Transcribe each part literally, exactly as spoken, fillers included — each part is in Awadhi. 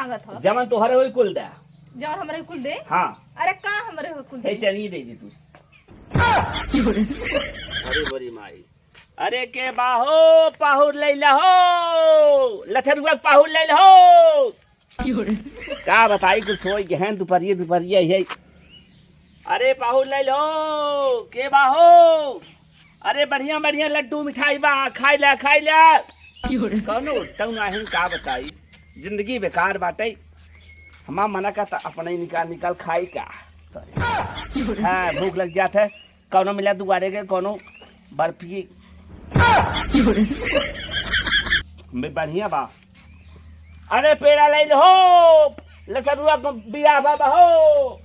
मांगत हो? जवन तोहरे होई कुल दे। जवन हमरे कुल दे? हाँ। अरे का हमरे होई कुल हे दे? चनिए दे दी तू। अरे बड़ी माई। अरे के बाहो, पाहुर लैला हो, लथरुआ के पाहुर लैला हो। का बताई, कुछ सोई गहन दुपहरिया, दुपहरिया है। अरे पाहुर लैला हो, के बाहो। अरे बढ़िया बढ़िया लड्डू मिठाई बा, खाई ला, खाई ला। कौनो उठतौ नाहीं, का बताई, जिंदगी बेकार बाटे। हमार मना का त अपने ही निकाल निकाल खाई का। हाँ, भूख लग जात है। कौनो मिला दुआरे के, कौनो बर्फी। बे-, बढ़िया बा। अरे पेड़ा ले लो, लसरुआ को बियाह बा, बा हो।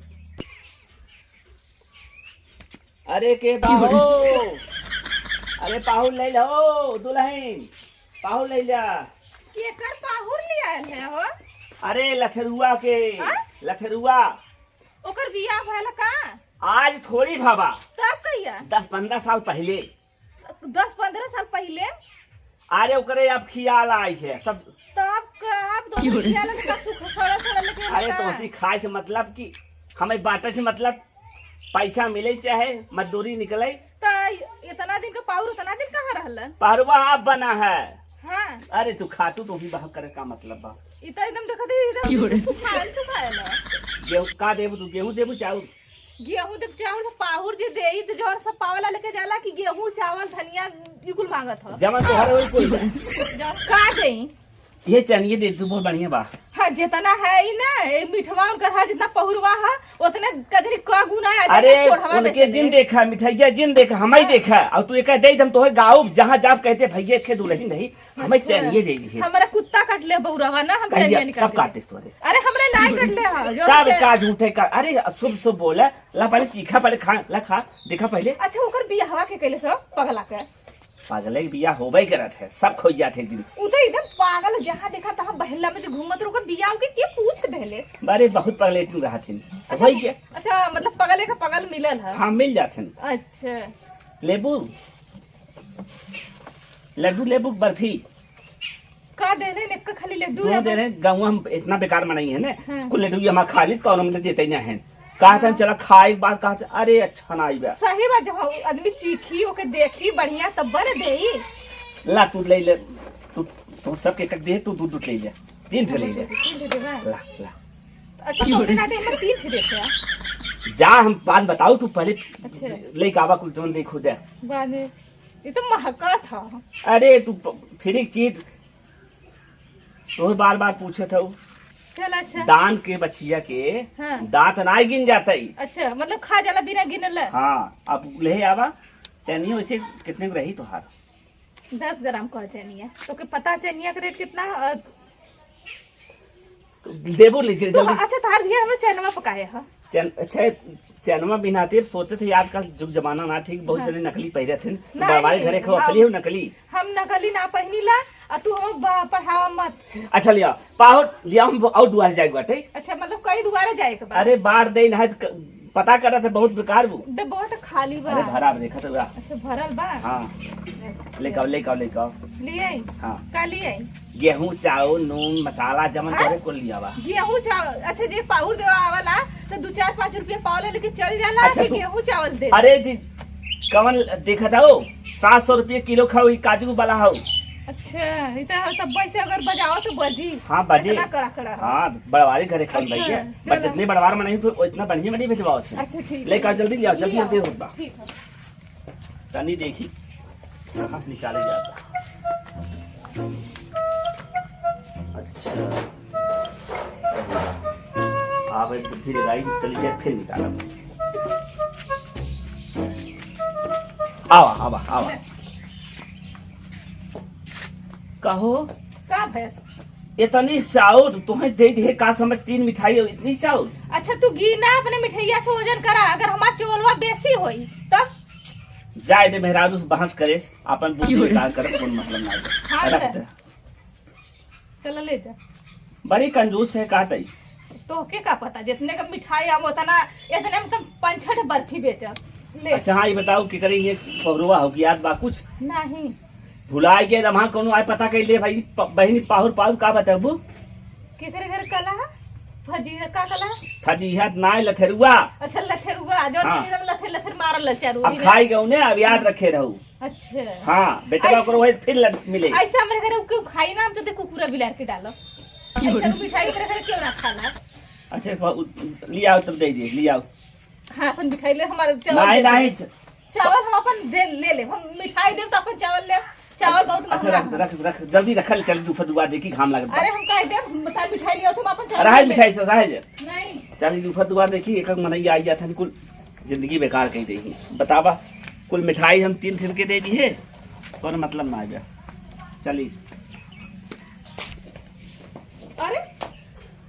अरे के बा हो। अरे पाहुर ले लो, दुल्हन। पाहुर ले जा। केकर पाहुर ले आयल है हो? अरे लथरुआ के। हाँ? लथरुआ। ओकर बियाह भयल का? आज थोड़ी भवा। तब कहिया? दस पन्द्रह साल पहिले। दस पन्द्रह साल पहिले? अरे ओकरे अब खियाल आई है सब। तब का अब दोनों खियाल है तो का सुख सड़ा सड़ा लेके अरे होता? तो उसी खाए से मतलब कि हमें बाटे से मतलब, पैसा मिले चाहे मजदूरी निकले। त इतना दिन का पाउर उतना दिन कहाँ रहल? पहरवा अब बना है। हाँ। अरे तू खातू तो भी बहक करे का मतलब बा? इ तो एकदम देखत ही एकदम सुखायल सुखायल है। गेहूं का देबू तू? गेहूं देबू चाउर? गेहूं देख चावल तो पाहुर जे देई त जवन सब पावला लेके जाला कि गेहूं, चावल, धनिया, ई कुल मांगत ह। जवन तोहरे होई कुल बा। जवन का देई? ये चनिए दे तू, बहुत बढ़िया बा। हाँ, जितना है ही ना, ए मिठवा उनकर है, जितना पहुरवा है, उतने कजरी क गुना आ जाए, अरे, कोढ़वा उनके बेचे जिन दे। देखा, मिठाइया जिन देखा, हम ही हाँ। देखा, और तू एक दे दम तोहे गाउब, जहाँ जाब कहते भैया खे दुल्हन रही, हमें अच्छा। चनिए दे दीजिए। हमारा कुत्ता काट ले बउरवा ना, हम भैया, चनिया निकाल कब के। काटे तोरे? अरे, हमरे नाई काट ले हा, जो तब हमसे का झूठे का? अरे, शुभ शुभ बोला, ला पहले चीखा, पहले खा, ला खा, देखा पहले। अच्छा, ओकर बियाहवा के कैले सो पगला के? पागले के बियाह होबे करत है, सब खोई जात है एक दिन। उ तो एकदम पागल, जहाँ देखा तहाँ बहला में जो घूमत रहो, ओकर बियाह के के पूछ देले? अरे, बहुत पगले तू रहा थे। अच्छा, वही के? अच्छा, मतलब पगले का पगल मिलल है? हाँ, मिल जात है। अच्छा। लेबू? लड्डू लेबू, बर्फी? का दे रहे, एक खाली लड्डू दोनों लेबू? दे रहे, गाँव हम इतना बेकार मनई है ना, हाँ। कुल लड्डू ये हमार खा ली, कौन हमने देते ही ना है। कहा था, हाँ। चला खाए के बाद कहा था, अरे अच्छा ना आई बा। सही बात, जहाँ आदमी चीखी, ओके देखी बढ़िया, तब बने देई। ला, तू ले ले, तू, तू सबके एक एक दे, तू दू दू ले ले, तीन ठे ले ले। तीन ठे देबा? ला, ला। अच्छा, तो ना दे, हम तीन ठे देते हैं। जा, हम बात बताओ, तू पहले अच्छा। लेके आवा, कुल तुम देखो दे। बाद में, ये तो महका था। अरे, तू प-, फिर एक चीज, तोहे बार बार पूछत हऊ। चल अच्छा। दान के बछिया के हाँ। दांत ना गिन जाता ही। अच्छा, मतलब खा जाला बिना गिनले? हाँ, अब ले आवा, चनियो वैसे कितने में रही तोहार? दस ग्राम कह चनिया। तोके पता चनिया के रेट कितना? अ, देबू ले, जल-, तो जल्दी। अच्छा, तोहार दिया हमें चनवा पकाए ह। चन-, अच्छा, चनवा बिनाते सोचत ही आजकल जुग जमाना ना ठीक, बहुत हाँ। जने नकली पहिरत हैं। तो नहीं, बड़वारी घरे खो हम असली हो नकली? हम नकली ना पहिनी ला, आ तू हम ब-, पढ़ावा मत। अच्छा लिया, पाहुर लिया, हम और दुआरे जाए के बाटे। अच्छा, मतलब कई दुआरे जाए के बा? अरे बाढ़ दे ना है, क-, पता करत है बहुत बेकार बू। डब्बा तो खाली बा। अरे भरा बा, देखा तो बा। अच्छा, भरल बा? हाँ। अच्छा। ले काओ, ले काओ, ले काओ। ले आई? हाँ। का ले आई? गेहूं, चाउर, नून, मसाला, जमन हाँ? करे कुल लिया बा। गेहूं, चाउर, अच्छा, जे पाउर देवा आवला, तो दू चार पाँच रुपया पाव ले लेके चल जाला अच्छा, कि तू गेहूं, चावल दे? अरे जी, कवन देखत हो? सात सौ रुपया किलो खाओ, ई काजू वाला हो। अच्छा, ई तो तब से अगर बजाओ तो बजी। हाँ, बजी। इतना कड़ा, कड़ा हो। हाँ, बड़वारी घरे खाओ अच्छा, भैया। चलो। बस जितने बड़वार में नहीं तो इतना बढ़िया में नहीं भेजवाओ थे। अच्छा, ठीक ले है। का जल्दी ले आओ, जल्दी, ले आओ। जल्दी होता। ठीक है। तनी देखी, कहाँ निकाले जाता। अच्छा। आप एक बुद्धि लगाई कि चली जाए, फिर निकालब। आवा, आवा, आवा। कहो। का भैया? इतनी चाउर तुम्हें दे दे, का समझ, तीन मिठाई हो, इतनी चाउर? अच्छा, तू गिना अपने मिठाइया से वजन करा, अगर हमार चोलवा बेसी होई, तब? जाए दे, मेहरारू से बहस करे, अपन बुद्धि निकाल कर, कौन मतलब ना है। हाँ, रख दे। चला ले जा। बड़ी कंजूस है, का तई? तोहके का पता, जितने का मिठाई हम उतना, इतने में तो पाँच छह ठे बर्फी बेचब। ले। अच्छा, हाँ, ये बताओ, केकरे ये पहरुआ हो, याद बा कुछ? नहीं। भुलाए गए, हम हाँ, कौनो आए पता कर ले भाई, प-, बहिनी पाहुर पाहुर का बताबू? केकरे घर कला है? फजीहत का कला है? फजीहत नाय, लथेरुआ। अच्छा, लथेरुआ, जो हाँ। एकदम लथेर लथेर मारल चारू अब ओरी ना। खाई गऊ ने, अब याद रखे रहू। अच्छा। हाँ, बेटवा ऐसे, ओकरो है, फिर लग मिले। ऐसे हमरे घर केहू खाई ना, हम तो देखो पूरा बिलार के डालो। ऐसे मिठाई एकरे घर केहू ना खाला। अच्छा, उ-, लियाओ तब दे दिए, लियाओ। हाँ, अपन मिठाई ले, हमारे चावल नहीं, दे दे। नहीं, च-, चावल हम अपन दे, ले ले, हम मिठाई देब तो अपन चावल ले। चावल बहुत अच्छा, महंगा रख, है। रख, रख, जल्दी रखल, चल, दूसर दुआर देखी, घाम लागत बा। अरे, हम कह देब, हम बता, मिठाई लिया तो हम अपन चावल रहे ले। मिठाई से, रहे दे। नहीं। चल, दूसर दुआर देखी, एक एक मनई आई जात है, कुल जिंदगी बेकार कही देही। बतावा, कुल मिठाई हम तीन ठिन के दे दी है, कौन मतलब ना आवे। चली। अरे,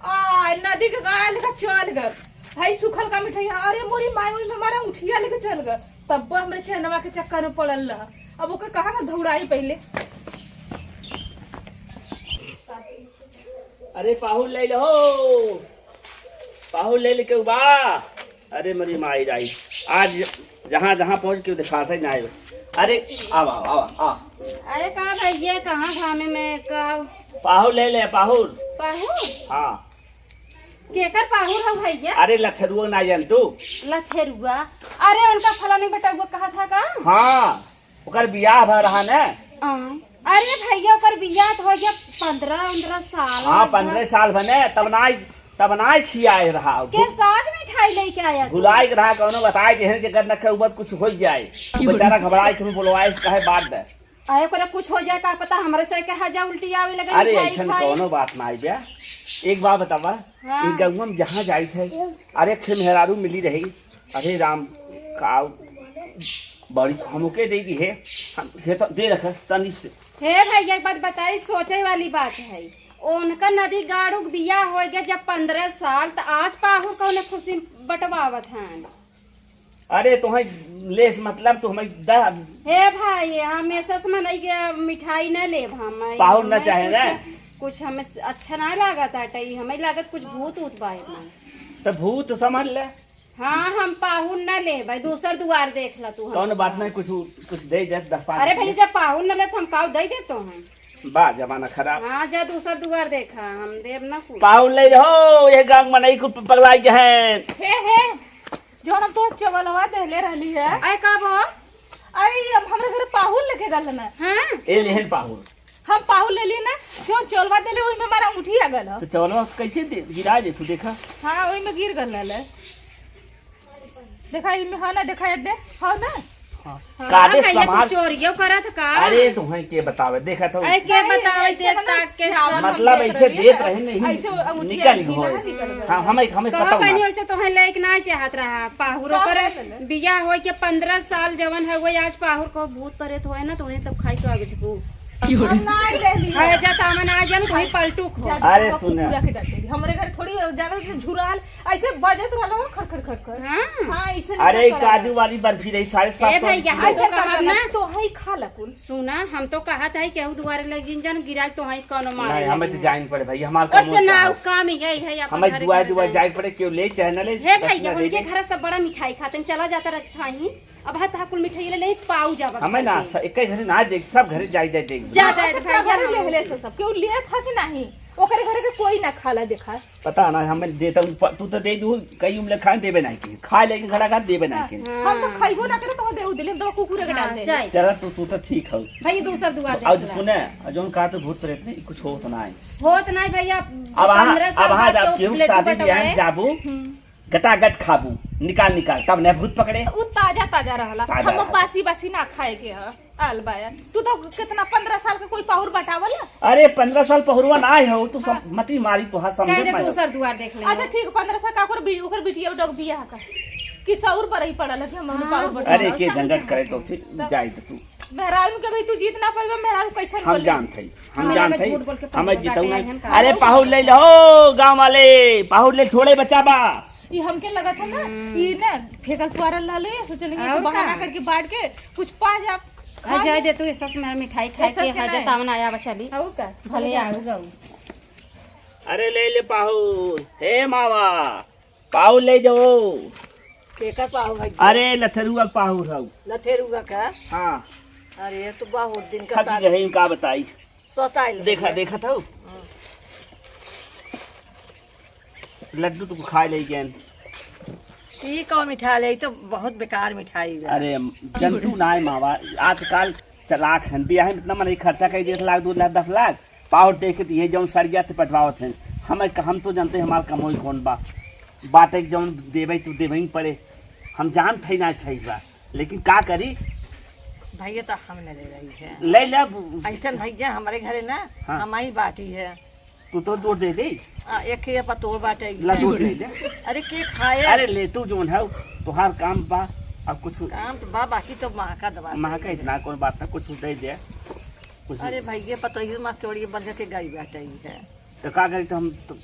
आ, नदी के गाड़ा लेखा चल गल। भाई, सुखल का मिठाई, अरे मोरी माई, ओई में हमारा उठिया लेके चल गल। तब हमरे चैनवा के चक्कर में पड़ल रहा। अब ओके कहाँ ना दौड़ाई पहले। अरे, पाहुर ले लो, पाहुर ले लेके बा। अरे, मोरी माई जाई, आज जहाँ, जहाँ पहुँच के दिखात है ना आए। अरे, आवा, आवा, आवा, आ। अरे, का भैया, कहाँ घामे में का? पाहुर ले ले, पाहुर। पाहुर? हाँ। केकर पाहुर हौ भैया? अरे, लथेरुआ ना जान तू? लथेरुआ? अरे, उनका फलानी बेटउआ कहा था का? हाँ, ओकर बियाह भा रहा ने। आय। अरे भैया, ओकर बियाह तो हो गया पन्द्रह, पन्द्रह साल हाँ, लगभग। पन्द्रह साल बने, तब ना, तब ना खियाए रहा। के साथ मिठाई लेके आया तू? भुलाए के रहा, कौनो बताए देहे कि अगर न के ऊपर कुछ हो जाए। बेचारा घबराए के हमें बुलवाए, कहे बात दे। अरे, ओकरा कुछ हो जाए, का पता, हमरे से कहा जा उल्टी आवे लगे, अरे, मिठाई ऐसन खाई। कौनो बात ना आई बे। एक बात बतावा, हाँ। ई गंगवा में जहाँ जाइत है, अरे, खे मेहरारू मिली रही, अरे राम, का बड़ी हमके दे दी है, हम दे तो, दे रखा तनी से। हे भैया, एक बात बताई, सोचे वाली बात है। उनका नदी गाड़ू के बियाह हो गया जब पन्द्रह साल, त आज पाहुर कौने खुशी बटवावत हैं? अरे, तोहे लेस मतलब, तू हमें दा। हे भाई, हम ऐसा से मनई के मिठाई न लेब हम। पाहुर न हमें चाहे कुछ, ना? कुछ हमें अच्छा ना लागत आटे, हमें लागत कुछ भूत उत बा एमा। तो भूत समझ ले। हाँ, हम पाहुर न लेब, दूसर दुआर देख ला तू हम कौन बात नहीं, कुछ, कुछ दे दे, दस पाँच अरे भाई, रुपया। जब पाहुर न ले तो हम काऊ दे देतो हैं। बा, जमाना खराब। हाँ, जा दूसर दुआर देखा, हम देब ना कुछ। पाहुर ले हो, ये गाँव मनई कुल पगलाई के हैं। हे, हे, जौन हम तो चवलवा देले रहली है। आय का बा? आई, अब हमरे घर पाहुर लेके गल ना। हाँ? ए लेहन पाहुर। हम पाहुर ले ली ना, जौन चवलवा देले, ओई में हमारा अंगूठी आ गल ह। तो चवलवा कैसे दे, गिरा दे तू, देखा। हाँ, ओई में गिर गल है। देखा, इमे हो ना, देखा, ये दे, हो ना? हाँ। हाँ, कादे भाई, ये तू समाज चोरियो करत का? अरे, तुम्हें के बतावे, देखा तो। अरे, के नहीं, बतावे, ऐसे देख ना, ताक के खियावत सब। मतलब, ऐसे देत रहे नहीं, ऐसे अंगूठी निकल ऐसी हो। ना निकल गई। हाँ, हमें, हमें कहो पता बनी, ना। वैसे तोहे लायक ना चाहत रहा। पाहुर का ओकर है बोले? बियाह होई के पन्द्रह साल जवन है, वही आज पाहुर को भूत प्रेत होए ना, तो वही तब खाई तो आगे छुपू। हम ना ले ली। अरे, जा तामन आ जान, कोई पलटू खो। जा, अरे, हम सुना। पूरा के डर गई। हमरे घर थोड़ी ज्यादा इतने झुराल, ऐसे बजत रहलो, खड़, खड़, खड़, खड़। हाँ। हाँ, ऐसे अरे, नहीं ई करना। काजू वाली बर्फी रही, साढ़े सात ए सौ भाई, रुपया। यहाँ ऐसे तो कहब करना, ना। तो है खा ला कुल। सुना, हम तो कहत है, केहू दुआरे लग जिन जान, गिराई तो है, कौनो मारे नहीं, हमें लगी तो है। जाइन पड़े भाई, हमार ओसे कमो ना, चाहे। उ काम ही यही है, अपन हमें घरे दुआरे, घर दुआरे जाए। जाए पड़े, केहू ले चाहे ना ले, हे बस भैया, ना दे उनके दे। घर से बड़ा मिठाई खाते, चला जाता रच खाई। अब हाथ हाथ कुल मिठाई ले, ले पाऊ जाबा हमें ना, करके। स-, एक ही घरे ना दे, सब घरे जाए, जाए, जाए। जा, जा, अच्छा, जा, भैया, घरे हम ले, ले से सब, केहू ले खा के नहीं, ओकरे घरे के कोई ना खाला, देखा। पता ना, हमें देता हूँ, प-, तू तो दे दू, कई उमले खाए देबे नहीं की, खा लेके घड़ा घाट देबे नहीं की। हाँ। हम तो खाइबो ना करे, तो देऊ दिले, हम तो कुकुर के हाँ, डाल दे। जाए। चला, तू, तू तो ठीक हो। भाई, दूसर दुआर अब देख ला। सुने, अब जौन कहा तो भूत प्रेत नहीं, कुछ हो तो ना है। हो तो नहीं भैया, अब वहाँ, पन्द्रह साल अब वहाँ बाद जा, तो केहू प्लेट शादी बटवाए। बियाह में जाबू, हम्म। गटागट खाबू, निकाल निकाल, तब न भूत पकड़े। उ ताजा ताजा रहला, ताजा हम रहला। बासी बासी ना खाए के ह। आल बाया, तू तो कितना पन्द्रह साल के कोई पाहुर बटावला? अरे पन्द्रह साल पहुरवा ना आए हो, तू सब हाँ। मती मारी तोहा समझे कह दे, मैं। दूसर दुआर देख ले। अच्छा ठीक, पन्द्रह साल का ओकर बी-, ओकर बिटिया डग बियाह का कि सौर बरही पड़ल है कि हम हाँ। पाहुर बटावला। अरे के झंझट करे तो फिर जाए दे तू। मेहरारू के भाई तू जीत ना पाइबा, मेहरारू कैसन हम बोले? जानत हई, हम हमें जानत लगे हई, झूठ बोल के हमें पन्द्रह जीतऊ काटे ना। हैं का? अरे पाहुर ले लो, गाँव वाले, पाहुर ले, थोड़े बचा बा। ई हमके लगत है ना, हम्म। ई ना फेंकल पुआरल रहलो, ये सोचल कि और ऐसे बहाना का? करके बांट के कुछ पा जा, खा आ जाए ले। दे तू, ये सस में मिठाई खाए ऐसा के के हजा नहीं। तावन आया बा चली। हऊ का? भले आऊ गऊ। अरे ले ले पाहुर, हे मावा, पाहुर ले जाओ। केकर पाहुर है? अरे लथेरुआ पाहुर हऊ। लथेरुआ का? हाँ। अरे ये तो बहुत दिन का थक साथ गए, का बताई। तो ताई ले देखा, लिया। देखा था। हाँ। लड्डू तो खाए ले गेन। ई कौन मिठाई ले? ई तो बहुत बेकार मिठाई बा। अरे, जंतु ना है मावा, आजकल चालाक हन, बियाह में इतना मनई खर्चा कर दिए, एक लाख, दो लाख, दस लाख, पाहुर देख के तो ये जौन सड़िया से पटवावत हैं। हम, हम तो जानते हैं हमार कमोई कौन बा, बाटे के जौन देवे तो देवे ही पड़े। हम जानत है ना सही बा, लेकिन का करी? भैया तो हम न ले रही है। ले ले अब। ऐसन भैया हमारे घरे ना, हाँ। हमारी बाटी है। तू तो दूर दे दे। आ, एक ही पतोह बाटे। ला दूध ले ले। अरे के खाए? अरे ले तू जोन है, तोहार काम बा। अब कुछ काम तो बा, बाकी तो महका दबा दे। महका इतना कौन बात था, कुछ दे दे। कुछ अरे भैया पतोह माँ केवड़ी बंध के गई बाटे है। तो का करी, तो हम तो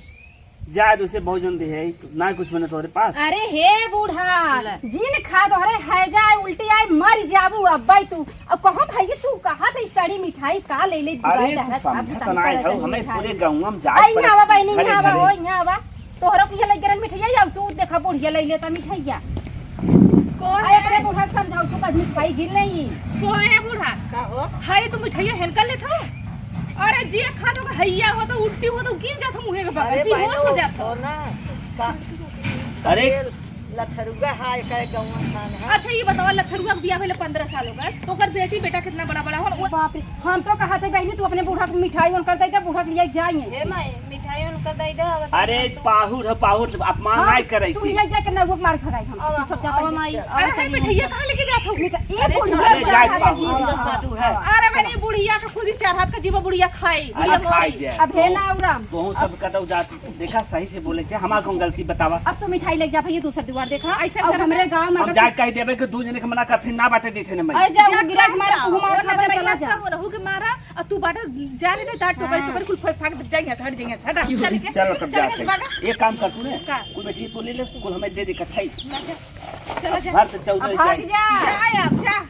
जाए दूसरे भोजन दे है, ना कुछ बने तोरे पास। अरे हे बूढ़ा, ले। जिन खा तोहरे है जाए, उल्टी आए, मर जाबू अब्बे तू। अब कहो भैया, तू कहा था ई सड़ी मिठाई का ले ले अरे, दुआई तू टहरत, समझत अब ना है, बताई हमें मिठाई। पूरे गाँव में जाए आई पड़े। यहाँ आवा बहनी, घरे, यहाँ आवा, घरे। हो, यहाँ आवा। तोहरो के ये लग गरन मिठाइया, आउ तू देखा बुढ़िया ले लेता मिठाइया। कौन आ, है? एकरे बूढ़ा समझाऊ तू, कद मिठाई जिन नहीं। कौन है बूढ़ा? का हो? हाय, तू मिठाइया हेनकर लेत हो? अरे, जे खा तो हैया हो तो उल्टी हो तो गिर जात हो मुँहे के बगल, अरे, बेहोश हो बहनों, जात हो। हो ना। का अरे। ये लथरुआ है, का गौवा खान है। अच्छा, ये बताओ, लथरुआ के बियाह भइले पन्द्रह साल हो गए, तो ओकर बेटी बेटा कितना बड़ा बड़ा हो? वो बाप रे, हम तो कहा थे बहनी, तू अपने बूढ़ा के मिठाई उनकर दे दे, बूढ़ा के लिए जाइए। हे माई, मिठाई उनकर दे दे, अब अरे, हम तो पाहुर है, पाहुर, अपमान हाँ, नहीं करे तू की। ले जाके ना वो मार भगाई हम अब, सब, जा अब पहले। माई, अरे, अब चलिए। मिठाइया कहाँ लेके जात हो? मिठा-, ए अरे, बुढ़िया अरे, जा जाए रहा है पाहुर। जी, हाँ, हाँ, हाँ। अरे, मैंने बुढ़िया के खुद ही चार हाथ का जीवा बुढ़िया खाई, अरे, बुढ़िया खाई मोरी। जाए। अब हे ना, और राम। तोहू सब कतौ जात देखा, सही से बोले, चाहे हमार कौन गलती बतावा। अब तो मिठाई लेके जा भैया, दूसर दुआर देखा। ऐसे अब करबे? हमरे गाँव में अब अगर जाए कह देबे कि दू जने के मना करथिन, ना बाटे देथे न मैं। अरे जा, जा, वो गिरा के मारा, तू मार खाबे, चला जा। रहू के मारा, और तू बाटे जा रे, दांत टोकरी हाँ। चोकरी कुल फाड़, फाड़ जाएंगे, हट जाएंगे, हटा, चल के, चल तब चल जा के, भागा। एक काम कर तू ने, का? कुल बैठी तो ले ले, कुल हमें दे दे इकट्ठा ही। ना जा, चला जा। घर से चौदह अब भाग जाए। जा, अब जा।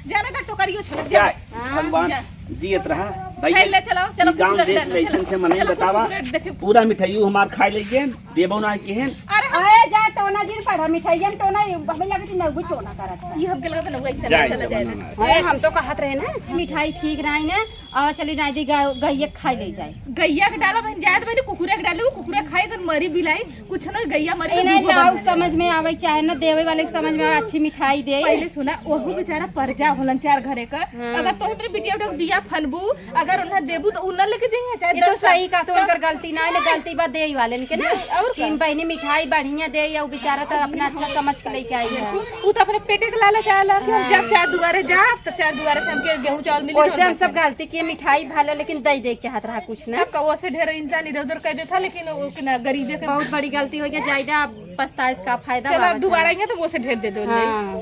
जाने का टोकरियो छोड़, जा। जाए, हाँ। भगवान जा। जियत रहा। भैया, ले, ले, चलाओ, चलो, ई गाँव कुछ देश ले, ले, में ऐसन चलो। से मनई चलो, बतावा। कुछ देखे। पूरा मिठाइयो हमार खाए ले गेन, देबो ना केहन। अरे, हम अरे, जा टोना जी पढ़ा मिठाइया में टोना, हमें लगे कि नौगो टोना करत है। ये हमके लगा था नौगो ऐसे जाए, चला जाए। जमाना है। अरे, हम तो कहत रहे ना, मिठाई ठीक रही ना, और चली जाए दी गा-, गैया खाए ले जाए। गैया के डाला बहन, जाए तो बहन, कुकुरे के डाले, वो कुकुरे खाए अगर मरी बिलाई, कुछ नहीं, गैया मरे तो इन्हें दूधो लाओ बंद हो जाए। समझ में आवे चाहे ना, देवे वाले के समझ में आवे, अच्छी मिठाई दे। पहले सुना, ओहू बेचारा परजा होलन चार घरे का। हाँ। अगर तोहे मेरे बिटिया उठा के बिया फनबू, अगर उन्हें देबू तो उ ना लेके जाइए, चाहे ये तो दस साल। सही कहा, तो उनकर गलती ना है, ना गलती बा देई वाले के ना। और का? तीन बहनी मिठाई बढ़िया दे, या उ बेचारा तो अपना अच्छा समझ के लेके आई है। उ तो अपने पेटे के लालच आला कि हम हाँ। जब चार दुआरे जाब तो चार दुआरे से हमके गेहूं चावल मिली वैसे तो हम सब गलती किए, मिठाई भालो, लेकिन दे दे चाहत रहा कुछ ना। तब का ओसे ढेर इंसान इधर उधर कह देता, लेकिन वो के ना गरीबे के बहुत बड़ी गलती हो गया, ज्यादा अब पछताए से का फायदा चलो, बा, अब दोबारा बच्चा। आएंगे तो वो से ढेर दे दो, ले। हाँ।